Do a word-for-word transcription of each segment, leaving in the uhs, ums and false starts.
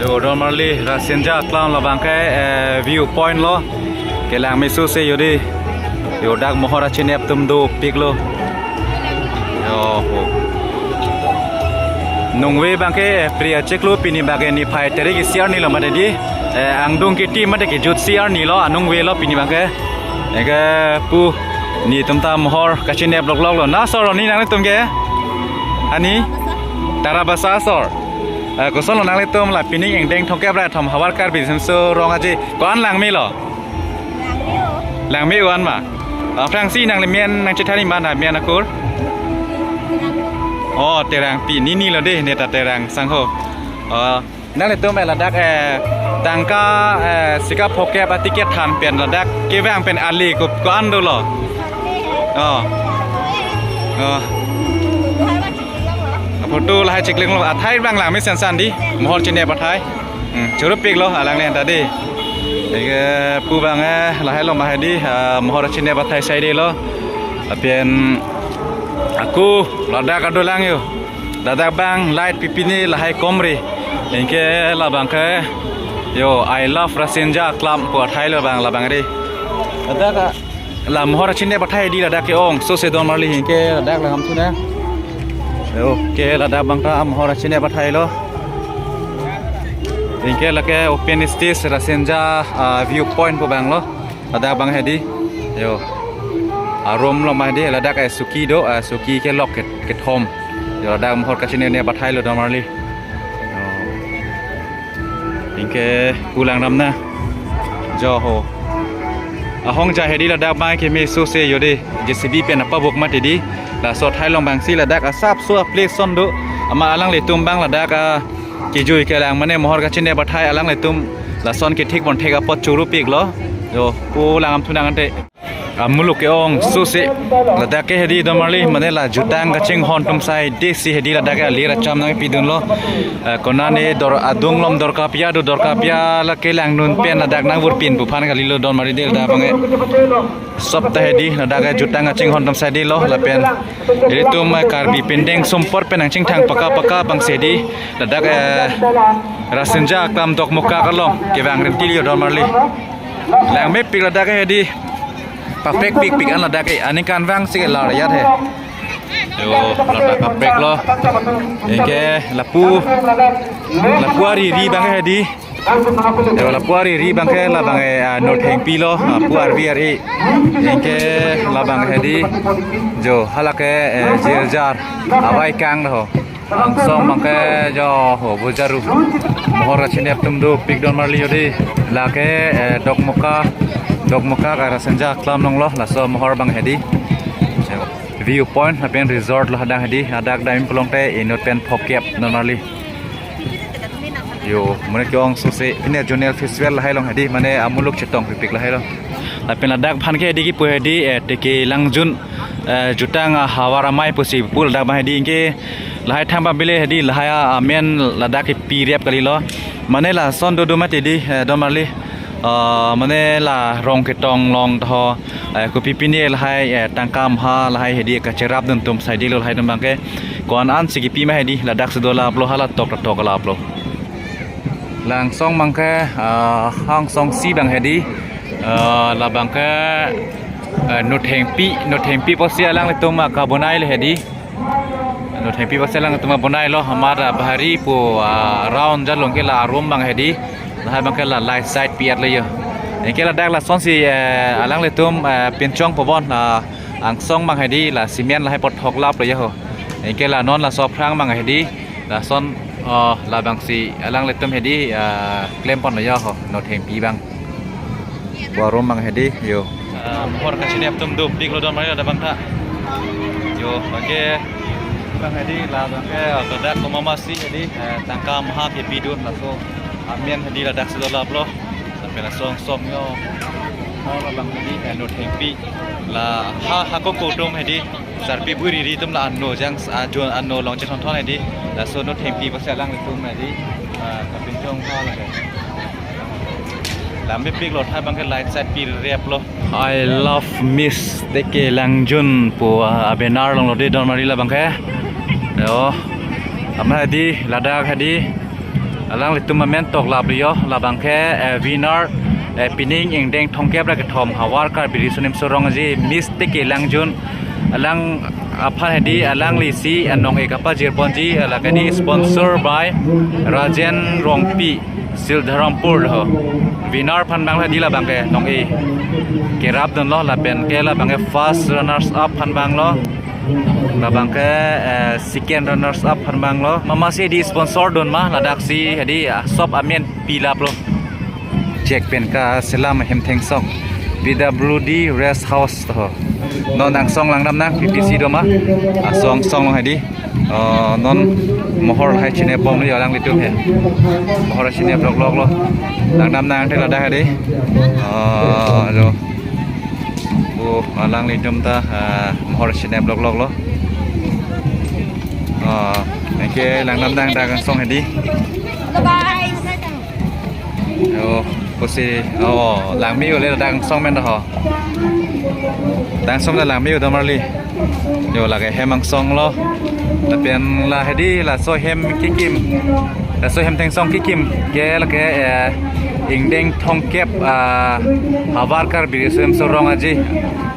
Yo, don marli Rasinja Aklam labang ke, eh, view point lo. Kelang meso se yo dei. Yo, dak mohor achinep atum dopik lo. Yo, ho. Nungve abang ke, eh, pri achiklo, pini abang ke niphai tarik isi arni lo mati dei. Eh, angdung kiti mati kejut isi arni lo, anungve lo pini abang ke. Anke pu netum ta mohor kachinep loklok lo. Kosonlo ni nanglitum ke? Ani? Tarabasa asor. Eh, kosonlo nanglitum la pining ingdeng thomkep ra thom Havar Karbi Riso Nimso Rong Aje ko-an langme lo? Langme-o. Langme-o an ma? Aphrangsi nangli men nangchethan-ik ma, na men akur? Oh, Terangpi, nini lo dei, ne ta Terang sangho. Oh, nanglitum eh ladak eh tangka eh sika phokep aticket than pen ladak kevang pen ali ko ko-an dolo? Oh. Oh. Photo lahai chikling lo, athai abang langme sensan dei, mohor chinep athai. Hmm, churupik lo alangli anta dei. Anke pu abang eh lahai lo ma hedi, ah, mohor chinep athai sai dei lo. Lapen ako ladak kedo lang yo. Ladak abang light pipine lahai komre. Anke labang ke, yo, I love Rasinja Aklam pu athai lo abang, labang dei. Ladak a, la mohor chinep athai dei ladak ke-ong. So se don marli anke ladak langdam thu nang. Yo, ke ladak abang ta mohor chinep athai lo. Anke lake open stage Rasinja, ah, view point pu abang lo. Ladak abang hedi. Yo. Arum lo ma hedi, ladak eh suki do, eh suki kelok ke, kethom. Yo, ladak mohor kachinep nep athai lo don marli. Yo. Anke pu langdam nang. Jo ho. Ahong ja hedi ladak abang ke meso se yo dei. J C B pen apabuk mati dei. Laso athai along abangsi ladak asapso a-place ason do. Amat alanglitum abang ladak, ah, kejui kelang mane mohor kachinep athai alanglitum lason kethik pon thek apot churupik lo. Yo, pu langdam thu nang ante. Amuluk ke-ong so se. Ladak ke hedi don marli, mane la jutang kachinghon atum sai dei si hedi ladak ke alir acham nangpi dun lo. Eh, konane dor adung lom Dorkapia do, Dorkapia la kelang dun pen ladak nangvurpin pu aphan kali lo don marli dei ladak abang eh. Sop ta hedi, ladak eh jutang kachinghon atum sai dei lo, lapen ilitum eh Karbi pindeng sumpot pen nangchingthang paka paka abang si hedi, ladak eh Rasinja Aklam Dokmoka along kevang rinti lo don marli. Langmepik ladak eh hedi. Papekpikpik an ladak eh, aningkanvang si ke lar yat he. Yo, ladak papek lo. Anke lapu, lapu ariri abang ke hedi. Yo, lapu ariri abang ke labang eh, ah, Nothengpi lo, ah, pu arvi ari. Anke labang hedi. Jo, hala ke, eh, jirjar. Abai kang lo. Angsong abang ke jo ho, bojaru. Mohor kachinep atum dopik don marli yo dei. Lake, eh, Dokmoka, Dokmoka ka Rasinja Aklam along lo, laso mohor abang hedi. View point lapen resort lo hadak hedi, hadak dam pulote inut pen phokep don marli. Yo, mane ke-ong so se, pine Zonal Festival lahai along hedi, mane amuluk chetongpikpik lahai along. Lapen ladak aphan ke hedi kipu hedi, eh, teke langjun, eh, jutang, ah, Havar Amei pusi pu ladak abang hedi anke lahai thang abang bile hedi lahai, ah, amen ladak kepi rep kali lo. Mane lason dodo mati dei, eh, don marli. Ah, mane la rong ketong along tho, eh, kopi pine lahai, eh, tangka maha lahai hedi kacherap dun atum sai dei lo lahai atum abang ke. Ko-an an si kipi ma hedi, ladak si dolap lo, hala tok tok lap lo. Langsong abang ke, ah, angsong si abang hedi. Ah, labang ke, eh, Nothengpi, Nothengpi pusi alanglitum akabonai le hedi. Nothengpi pusi alanglitum abonai lo, amat, ah, bahari pu, ah, round jalong ke la arum abang hedi. Lahai abang ke la light side pi-et lo yo. Anke ladak lason si, eh, alanglitum, eh, pinchong pobon, ah, angsong abang hedi la cement lahai apot thoklap lo yo ho. Anke la non laso aphrang abang hedi. Lason, oh, labang si alanglitum hedi, ah, klem pon lo yo ho, Nothengpi abang. Pu arum abang hedi, yo. Ah, mohor kachinep atum dopik lo don marli ladak abang ta. Yo, anke abang hedi, labang ke, ah, ladak komat masi hedi, eh, tangka maha kepi dun laso amen hedi ladak si dolap lo. Sampai laso angsong yo. Mohor abang hedi, eh, Nothengpi. La ha, hako ko atum hedi. Sarpi bu ariri atum la ano jang, ah, jo ano along chethon thon hedi. Laso Nothengpi pusi alanglitum hedi. Ah, kapinchong ha lake. Langmepik lo, thai abang ke light side pi rep lo. I love Miss Teke Langjun pu, ah, a-banner along lo dei don marli labang ke. Yo. Amat hedi, ladak hedi. Alanglitum amen toklap lo, labang ke, eh, winner, eh, pining ingdeng thomkep ra kethom Havar Karbi Riso Nimso Rong Aji Miss Teke Langjun, alang aphan hedi alangli si, eh, nong-e kapajir ponji, eh, lake di sponsor by Rajen Rongpi, Sildharampur ho. Winner aphan abang hedi labang ke nong-e kerap dunlo, lapen ke labang ke first runners up aphan abang lo. Labang ke, eh, second runners up aphan abang lo. Mama si di sponsor dun ma, ladak si hedi, ah, shop amen pilap lo. Jack pen kaselam hem thengsong. P W D Rest House to. Non angsong langdam nang, P P C do ma. Angsong song lo hedi. Oh, non mohor hai chine pom lo alanglitum he. Mohor chine blok blok lo. Langdam nang te ladak hedi. Oh, lo. Oh, alanglitum ta, ah, mohor chine blok blok lo. Ah, anke langdam nang dak angsong hedi. Hello, guys. Oh, pusi, oh, langme-o le dak angsong men ho. Dak angsong le langme-o do marli. Yo, lake hem angsong lo. Lapen la hedi laso hem kekim. Laso hem thengsong kekim ke lake, eh, ingdeng thomkep, ah, Havar Karbi Riso Nimso Rong Aji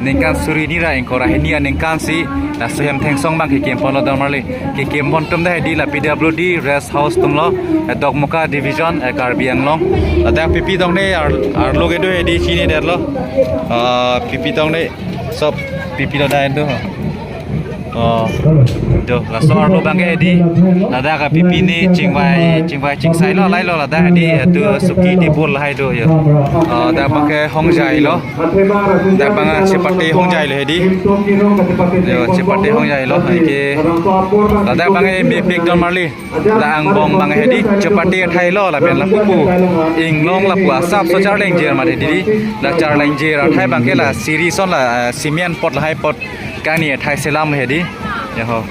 ningkan suri hini ra ingkoi ra hini aningkan si laso hem thengsong abang kekim ponlo do marli. Kekim pon atum ta hedi la P W D Rest House atum lo, eh, Dokmoka Division, eh, Karbi Anglong. Ladak pipi tong ne ar, arlo kedo hedi chini det lo. Ah, pipi tong ne sob pipi lo dai do. Oh, do, laso arlo abang ke hedi. Ladak pipi ne chingvai, chingvai chingsai lo, lahai lo ladak hedi, eh, do suki table lahai do yo. Oh, dak abang ke hongjai lo. Dak abang chepate hongjai lo hedi. Yo, chepate hongjai lo, anke ladak abang ke mepik do marli. La angbong abang hedi chepate athai lo lapen lapu pu inglong lapu asapso charleng jer mati hedi. La charleng jer athai abang ke la siri ason la, eh, cement pot lahai pot kangni athai selam hedi. Ya ho.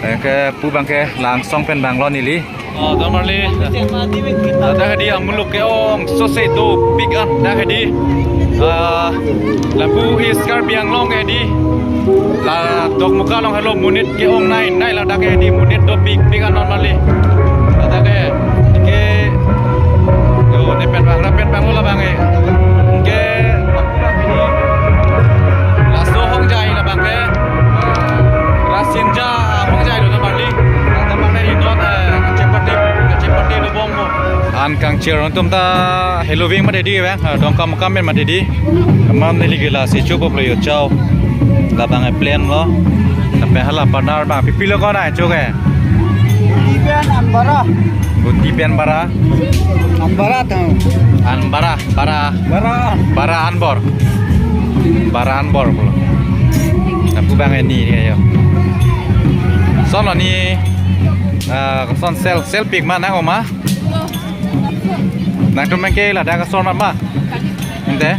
Anke pu abang ke la angsong pen abang lo neli. Oh, do marli. Ladak hedi amuluk ke-ong sose dopik an dak hedi. Ah, lapu East Karbi Anglong hedi. La Dokmoka along helo monit ke-ong nei nei ladak hedi monit dopik pik an non marli. Ladak ke yo ne pen abang ra pen abang lo labang ke. Ke laso hongjai labang ke. Rasinja hongjai lo do marli. Ladak abang ne inut, eh, chepate, chepate dobom mo. An kangchir atum ta heloving mati hedi abang, ah, Dongkamukam pen mati hedi. Aman neli ke la si chobop lo yo chau. Labang e plan lo. Lapen hala partner abang pipi lo ko na chok e. Buti pen an bara. Buti pen bara. An bara to. An bara, bara. Bara. Bara anbor. Bara anbor pulo. Lapu abang e ni ni yo. Son lo ni, ah, son sel, sel pik ma nang oma. Nangtum abang ke ladak ason ma? Ante?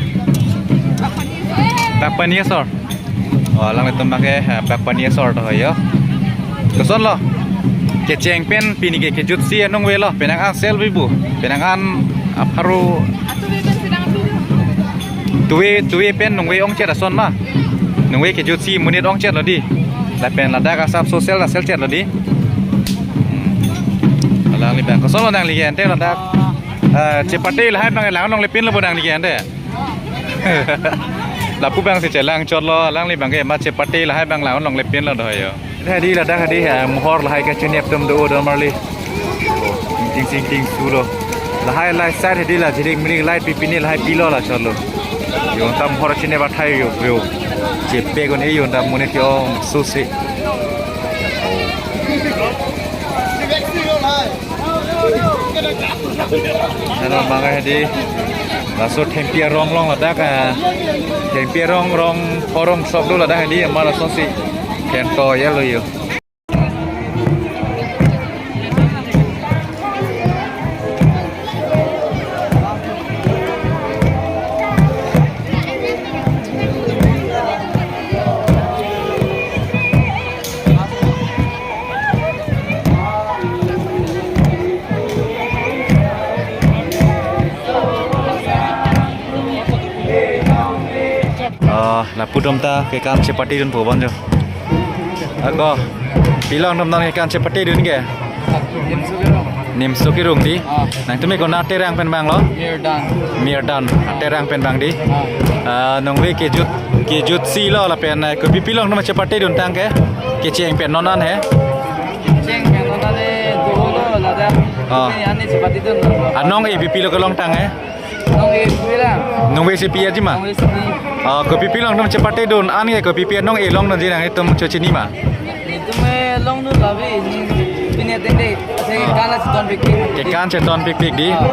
Pakpani asor. Oh, alanglitum abang ke, eh, Pakpani asor to yo. Koson lo? Kecheng pen pini ke kejut si anong ve lo. Penang an sel ve bu. Penang an apharo. Tuve, tuve pen nong ve ongchet ason ma. Nong ve kejut si monit ongchet lo di. Lapen ladak asapso sel la sel chet lo di. Hmm. Alangli abang. Koson lo nangli ke ante ladak. Eh, chepate lahai abang lang longle pin lo bo nangli ke ante. Lapu abang si chelang chot lo, alangli abang ke ma chepate lahai abang lang longle pin lo do yo. Hedi ladak hedi, eh, mohor lahai kachinep atum do do marli. Ting ting ting su lo. Lahai light side hedi la jirik mirik light pipi ne lahai pilo la chot lo. Yo ta mohor chinep athai yo bro. Chepe kon e yo ta monit ke-ong sose. Hello, abang hedi. Laso thengpi arong along ladak, ah, thengpi arong rong porong sok do ladak hedi, amat lason si thengto ya lo yo. Ah, lapu atum ta kekan chepate dun po bon jo. Ako, pilong atum ta kekan chepate dun ke? Nimso Kirung di. Ah. Nangtum ke konat Terang pen bang lo? Mirdan. Mirdan, Terang pen bang di. Ah. Ah, nungve kejut, kejutsi lo lapen, eh, kopi pi along nangtum chepate dun tang ke? Kecheng pen non an he? Kecheng pen non an he, dolo ladak. Ah. Ini ani chepate dun. Anong e pipi lo kelong tang he? Nong e pipi lang. Nungve si pi aji ma? Nungve si pi. Ah, kopi pi along nangtum chepate dun an ke, kopi pi anong e longdunji nangtum chechini ma? Itum, eh, longdun lavi, pini ateng de, ateng kekan si ton pikpik. Kekan si ton pikpik di. Ah.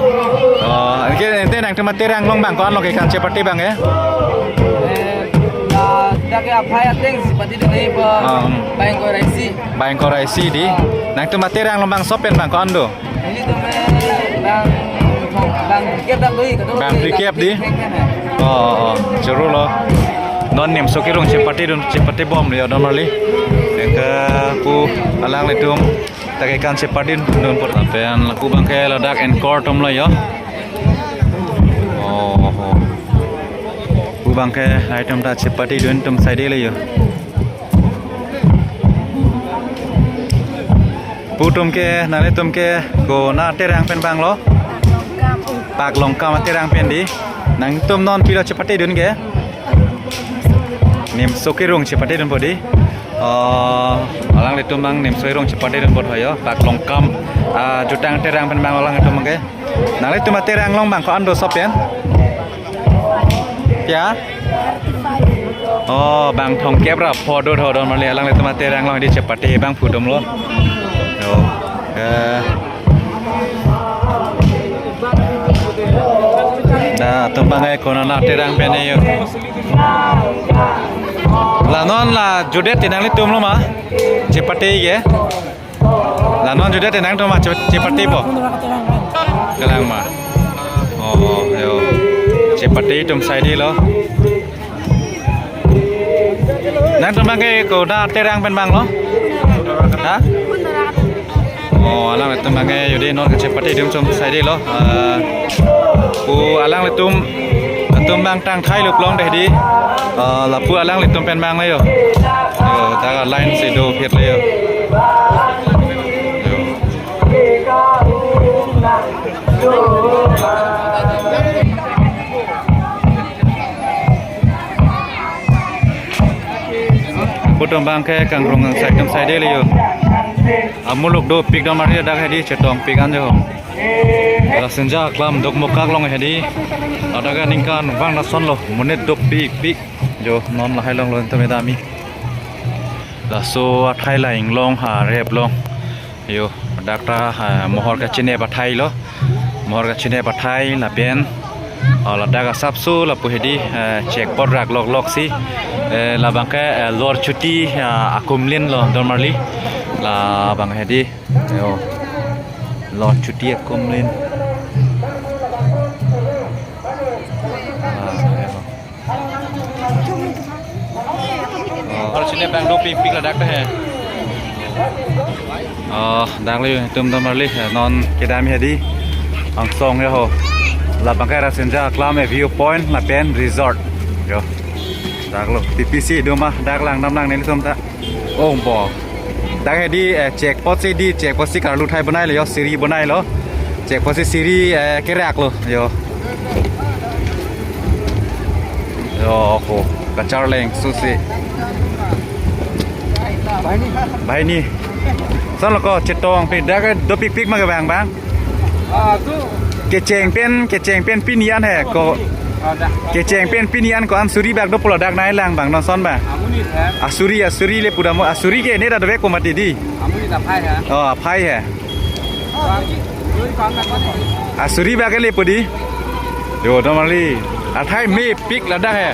Oh, anke ante nangtum Terang along bang ko-an lo kekan chepate bang e? Eh, na, dak ke aphai ateng si pati de nai pa. Ah, hmm. Bang Ingkoi ra isi. Bang Ingkoi ra isi di. Ah. Nangtum Terang along bangso pen bang ko-an do? Ini tuh, eh, bang, bang Brikep dak doi, kadokave bang Brikep di? Oh, oh, oh. Choro lo. Non Nimso Kirung chepate dun, chepate bom yo, don marli. Anke pu alanglitum ta kekan chepate dun pon. Lapen lapu bang ke ladak anchor atum lo yo. Oh, oh. Pu bang ke itum ta chepate dun atum side lo yo. Pu atum ke, nanglitum ke konat Terang pen bang lo? Paklongkam Terang pen di. Nangtum non pilo chepate dun ke? Nimso Kirung chepate dun po di. Oh, alanglitum bang Nimso Kirung chepate dun po ho yo. Paklongkam, ah, jutang Terang pen bang alanglitum ke. Nanglitum Terang along bang ko-an do sopen? Ya? Oh, bang thomkep ra pho do tho, don marli, alanglitum Terang along di chepate bang pu atum lo. Yo. Eh. Da, atum bang e konat Terang pen yo. La non la jutdet ti nanglitum lo ma? Chepate ke? La non jutdet ti nangtum ma che-, chepate po? Kelang ma. Oh, yo. Chepate atum side lo. Nangtum bang ke konat Terang pen bang lo? Ha? Oh, alanglitum bang ke yo di, non ke chepate atum side lo. Ah, pu alanglitum, atum bang tang thai lup long de di. Ah, lapu alanglitum pen bang le yo. Yo, ta line si do phit le yo. Yo. Pu atum bang ke kangrong kangsai atum side le yo. Amuluk dopik, don marli, dak hedi chetongpik an jo. Rasinja Aklam Dokmoka along hedi. Ladak aningkan vang lason lo, monit dopikpik. Jo, non lahai along lo ente medami. Laso athai la inglong ha rep long. Yo, dak ta, ah, mohor kachinep athai lo. Mohor kachinep athai lapen, ah, ladak asapso lapu hedi, eh, checkpost rak lok lok si. Eh, labang ke, eh, Lorchuti, ah, akumlin lo, don marli. Labang hedi. Yo. Lorchuti akumlin. Ah, yo. Oh, sini bang dopikpik ladak ta he. Oh, dak le atum, don marli, non kedam hedi. Angsong yo ho. Labang ke Rasinja Aklam a view point lapen resort. Yo. Dak lo T P C do ma, dak langdam lang nelitum ta. Oh, bo. Dak hedi, eh, checkpost si di, checkpost si karlu thai bonai lo, yo, siri bonai lo. Checkpost si siri, eh, kerak lo, yo. Yo, ho. Kacharleng, susi. Bahini. Son lo ko, chetongpik, dak dopikpik ma ke bang, bang? Ah, tu. Kecheng pen, kecheng pen pini an he ko. Ah, dak. Kecheng pen pini an ko-an suri bak do pulo dak nai lang bang non son bang. Amonit he. Asuri, asuri le pu dam, asuri ke ne da dovek ko mati di. Amonit aphai he. Oh, aphai he. Bang, doi bang na kone. Asuri bak le pu di. Yo, don marli. Athai mepik ladak he.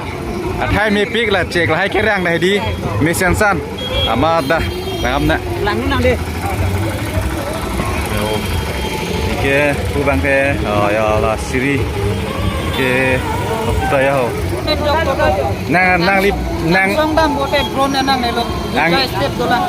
Athai mepik la chek lahai kerang dah di. Mesensan. Amat dah. Langam na. Lang nang deh. Yo. Ike, pu bang ke. Oh, ya Allah, siri. Ike, apa ya ho? Nang, nang lip, nang. Song dam bote drone nang nelo. Nang. Step dolang.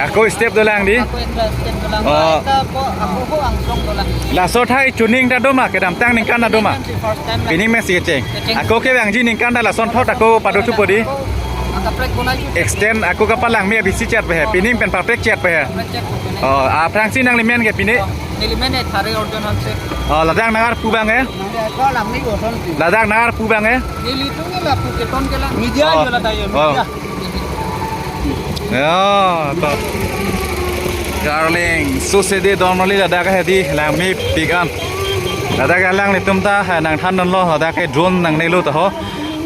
Ako step dolang di? Ako step dolang. Oh. Ako, ako ho angsong dolang. Laso athai chuning ta do ma, kedamtang ningkan ta do ma? First time lah. Pini mesi kecheng. Kecheng. Ako kevangji ningkan ta lason thot ako pado thupo di. Ako, ako prek bonai chu. Extend ako kapalangme abisi chat pe he. Pini pen paprek chat pe he. Paprek chat pe he. Oh, aphrangsi nangli men ke pini. Oh. Neli mene thare orjon hanse. Oh, ladak nangarpu abang eh? Nang ko lang ni ko son si. Ladak nangarpu abang eh? Nelitum ke lapu keton ke lang. Media Oh. Yo la tayo, Oh. Media. Ya, to. Darling, so si dei don marli ladak hedi langmepik an. Ladak alanglitum ta ha nangthandunlo, ladak ke drone nangnelo ta ho.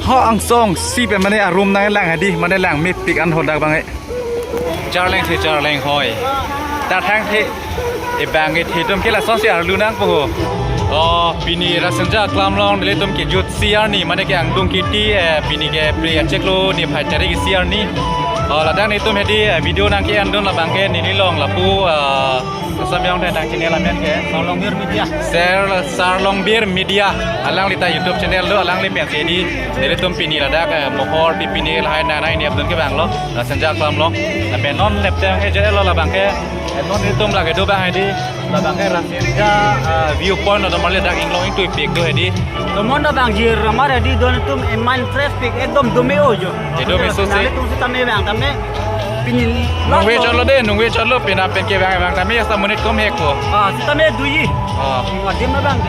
Ho angsong si pen mane arum nanglang hedi, mane langmepik an ho dak abang eh. Charleng the charleng hoi. Ta thang the. Ebang ke the atum ke lason si arlu nangpo ho. Oh, pini Rasinja aklam along nelitum kejut isi arni, mane ke angdung kiti, eh, pini ke Phre achiklo niphai tarik isi arni. Oh, ladak nelitum hedi, eh, video nangke-endun labang ke neli along lapu, eh, Assam yong the nang channel amen ke. Sarlongbir Media. Sar, Sarlongbir Media. Alangli ta YouTube channel do, alangli pensi hedi. Nelitum pini ladak, eh, mohor pi pini lahai nang nai ni abdun ke abang lo. Rasinja aklam along. Lapen non lepteng ke je lo labang ke. Eh, non nelitum lake do abang hedi. Labang ke Rasinja, eh, view point lo don marli dak inglong ingtuipik do hedi. Tomon abang jir ramar hedi don atum eh mind fresh pik ekdom dome o jo. Ekdom isu si. Nelitum sitame abang tame pini. Nungve chotlo dei, nungve chotlo pina pen ke abang abang tame asa monit kom hek ko. Ah, sitame duji. Ah. Wadim abang.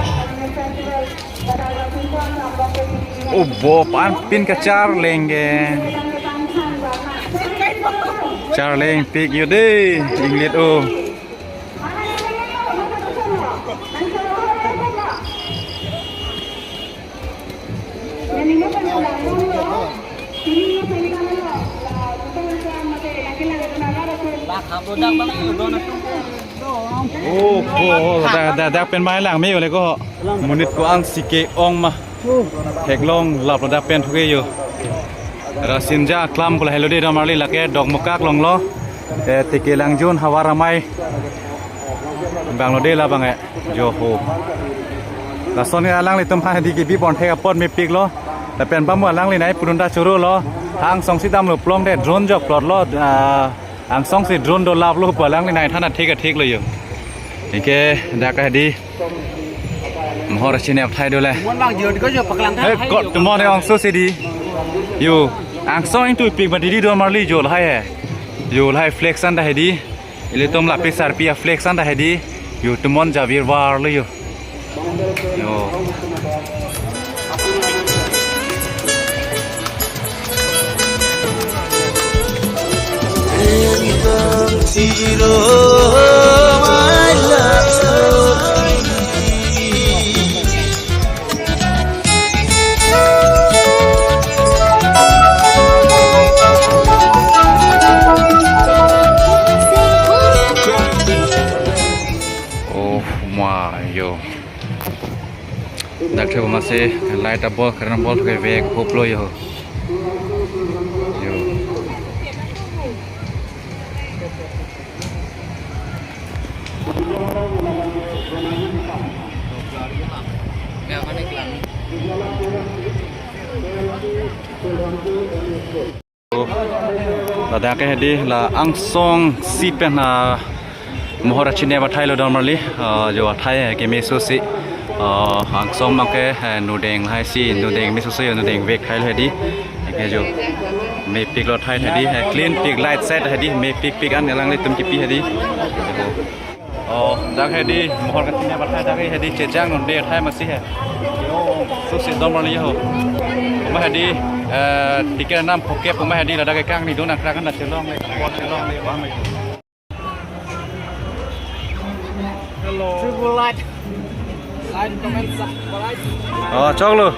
Oh, bo pan pin kacharleng ke. Charlengpik yo dei, inglit o. Oh, oh, oh, dak, dak, dak pen mai langme ole ko. Monit ko-an si ke-ong ma. Theklong lap ladak pen thuke yo. Rasinja aklam ko lahelo dei don marli lake Dokmoka along lo. Eh, Teke Langjun Havar Amei abang lo dei labang eh. Jo ho. Lason ke alanglitum ha hedi kebi pon thek apot mepik lo. Lapen bang mo alangli nai pudun ta choro lo. Angsong si damlo plong dei drone jok plot lo. Ah, angsong si drone dolaplo pu alangli nai thana thik athik lo yo. Anke dak hedi. Mohor chinep thai do le. Mon bang jod ko jo paklang thai. Hey, hai kot jo. Tomon angsong si dei. Yo, angsong ingtuipik ma dei don marli jo lahai he. Jo lahai flex an ta hedi. Ilitum lapi sarpi a-flex an ta hedi. Yo, tomon javirvar lo yo. Yo. Oh, ma, yo. Dak the ma se light abol, current abol ke vek hop lo yo. Yo. Ladak ke hedi la angsong si pen, ah, mohor chinep athai lo don marli, ah, jo athai ke meso si, ah, angsong ma ke, eh, nudeng hai si, nudeng meso si, nudeng vek thai lo hedi. Ke jo mepik lo thai hedi, eh, clean pik light set hedi, mepikpik an alanglitum kipi hedi. Oh, dak hedi, mohor kachinep athai dak hedi, chejang non dei athai masi he. Oh, so si don marli ho. Ma hedi, eh, tiket nam phokep ma hedi ladak kang ni don akra kan chelong le, chelong le, wang le. Hello. Triple like. Like, comment, subscribe. Oh, choklo.